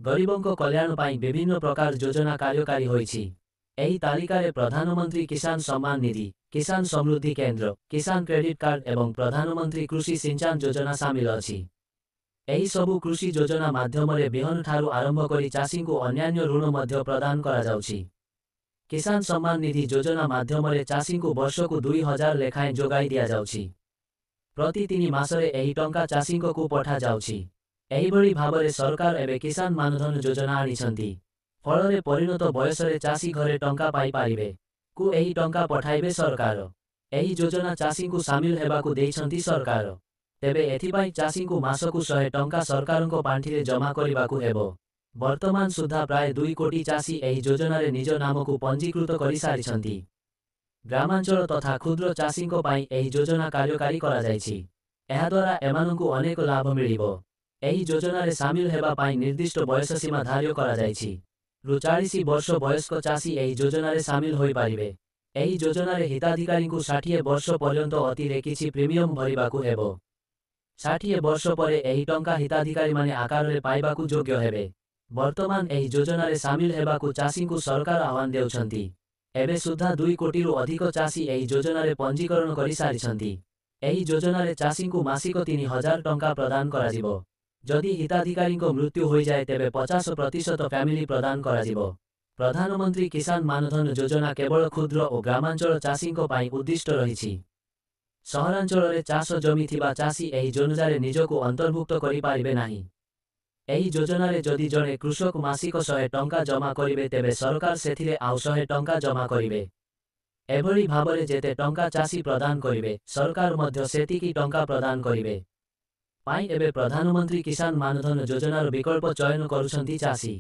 ଗରିବଙ୍କ କଲ୍ୟାଣ ପାଇଁ ବିଭିନ୍ନ ପ୍ରକାର ଯୋଜନା କାର୍ଯ୍ୟକାରୀ ହୋଇଛି। ଏହି ତାଲିକାରେ ପ୍ରଧାନମନ୍ତ୍ରୀ କିଷାନ ସମ୍ମାନ ନିଧି, କିଷାନ ସମୃଦ୍ଧି କେନ୍ଦ୍ର, କିଷାନ କ୍ରେଡିଟ୍ କାର୍ଡ ଏବଂ ପ୍ରଧାନମନ୍ତ୍ରୀ କୃଷି ସିଞ୍ଚାନ ଯୋଜନା ସାମିଲ ଅଛି। ଏହି ସବୁ କୃଷି ଯୋଜନା ମାଧ୍ୟମରେ ବିହନ ଠାରୁ ଆରମ୍ଭ କରି ଚାଷୀଙ୍କୁ ଅନ୍ୟାନ୍ୟ ଋଣ ମଧ୍ୟ ପ୍ରଦାନ କରାଯାଉଛି। କିଷାନ ସମ୍ମାନ ନିଧି ଯୋଜନା ମାଧ୍ୟମରେ ଚାଷୀଙ୍କୁ ବର୍ଷକୁ 2000 ଲେଖାଏଁ ଯୋଗାଇ ଦିଆଯାଉଛି। ପ୍ରତି 3 ମାସରେ ଏହି ଟଙ୍କା ଚାଷୀଙ୍କକୁ ପଠାଯାଉଛି। ଏହିଭଳି ଭାବରେ ସରକାର ଏବେ କିଷାନ ମାନଧନ ଯୋଜନା ଆଣିଛନ୍ତି। ଫଳରେ ପରିଣତ ବୟସରେ ଚାଷୀ ଘରେ ଟଙ୍କା ପାଇପାରିବେ। କୁ ଏହି ଟଙ୍କା ପଠାଇବେ ସରକାର। ଏହି ଯୋଜନା ଚାଷୀଙ୍କୁ ସାମିଲ ହେବାକୁ ଦେଇଛନ୍ତି ସରକାର। ତେବେ ଏଥିପାଇଁ ଚାଷୀଙ୍କୁ ମାସକୁ 100 ଟଙ୍କା ସରକାରଙ୍କ ପାଣ୍ଠିରେ ଜମା କରିବାକୁ ହେବ। ବର୍ତ୍ତମାନ ସୁଦ୍ଧା ପ୍ରାୟ 2 କୋଟି ଚାଷୀ ଏହି ଯୋଜନାରେ ନିଜ ନାମକୁ ପଞ୍ଜୀକୃତ କରିସାରିଛନ୍ତି। ଗ୍ରାମାଞ୍ଚଳ ତଥା କ୍ଷୁଦ୍ର ଚାଷୀଙ୍କ ପାଇଁ ଏହି ଯୋଜନା କାର୍ଯ୍ୟକାରୀ କରାଯାଇଛି। ଏହାଦ୍ୱାରା ଏମାନଙ୍କୁ ଅନେକ ଲାଭ ମିଳିବ। ଏହି ଯୋଜନାରେ ସାମିଲ ହେବା ପାଇଁ ନିର୍ଦ୍ଦିଷ୍ଟ ବୟସ ସୀମା ଧାର୍ଯ୍ୟ କରାଯାଇଛି। ରୁ 40 ବର୍ଷ ବୟସ୍କ ଚାଷୀ ଏହି ଯୋଜନାରେ ସାମିଲ ହୋଇପାରିବେ। ଏହି ଯୋଜନାରେ ହିତାଧିକାରୀଙ୍କୁ 60 ବର୍ଷ ପର୍ଯ୍ୟନ୍ତ ଅତିରେ କିଛି ପ୍ରିମିୟମ ଭରିବାକୁ ହେବ। 60 ବର୍ଷ ପରେ ଏହି ଟଙ୍କା ହିତାଧିକାରୀମାନେ ଆକାରରେ ପାଇବାକୁ ଯୋଗ୍ୟ ହେବେ। ବର୍ତ୍ତମାନ ଏହି ଯୋଜନାରେ ସାମିଲ ହେବାକୁ ଚାଷୀଙ୍କୁ ସରକାର ଆହ୍ୱାନ ଦେଉଛନ୍ତି। ଏବେ ସୁଦ୍ଧା 2 କୋଟିରୁ ଅଧିକ ଚାଷୀ ଏହି ଯୋଜନାରେ ପଞ୍ଜୀକରଣ କରିସାରିଛନ୍ତି। ଏହି ଯୋଜନାରେ ଚାଷୀଙ୍କୁ ମାସିକ 3000 ଟଙ୍କା ପ୍ରଦାନ କରାଯିବ। ଯଦି ହିତାଧିକାରୀଙ୍କ ମୃତ୍ୟୁ ହୋଇଯାଏ ତେବେ 50% ଫ୍ୟାମିଲି ପ୍ରଦାନ କରାଯିବ। ପ୍ରଧାନମନ୍ତ୍ରୀ କିଷାନ ମାନଧନ ଯୋଜନା କେବଳ କ୍ଷୁଦ୍ର ଓ ଗ୍ରାମାଞ୍ଚଳ ଚାଷୀଙ୍କ ପାଇଁ ଉଦ୍ଦିଷ୍ଟ ରହିଛି। ସହରାଞ୍ଚଳରେ ଚାଷ ଜମି ଥିବା ଚାଷୀ ଏହି ଯୋଜନାରେ ନିଜକୁ ଅନ୍ତର୍ଭୁକ୍ତ କରିପାରିବେ ନାହିଁ। ଏହି ଯୋଜନାରେ ଯଦି ଜଣେ କୃଷକ ମାସିକ 100 ଟଙ୍କା ଜମା କରିବେ ତେବେ ସରକାର ସେଥିରେ ଆଉ 100 ଟଙ୍କା ଜମା କରିବେ। ଏଭଳି ଭାବରେ ଯେତେ ଟଙ୍କା ଚାଷୀ ପ୍ରଦାନ କରିବେ, ସରକାର ମଧ୍ୟ ସେତିକି ଟଙ୍କା ପ୍ରଦାନ କରିବେ। ପାଇଁ ଏବେ ପ୍ରଧାନମନ୍ତ୍ରୀ କିଷାନ ମାନଧନ ଯୋଜନାର ବିକଳ୍ପ ଚୟନ କରୁଛନ୍ତି ଚାଷୀ।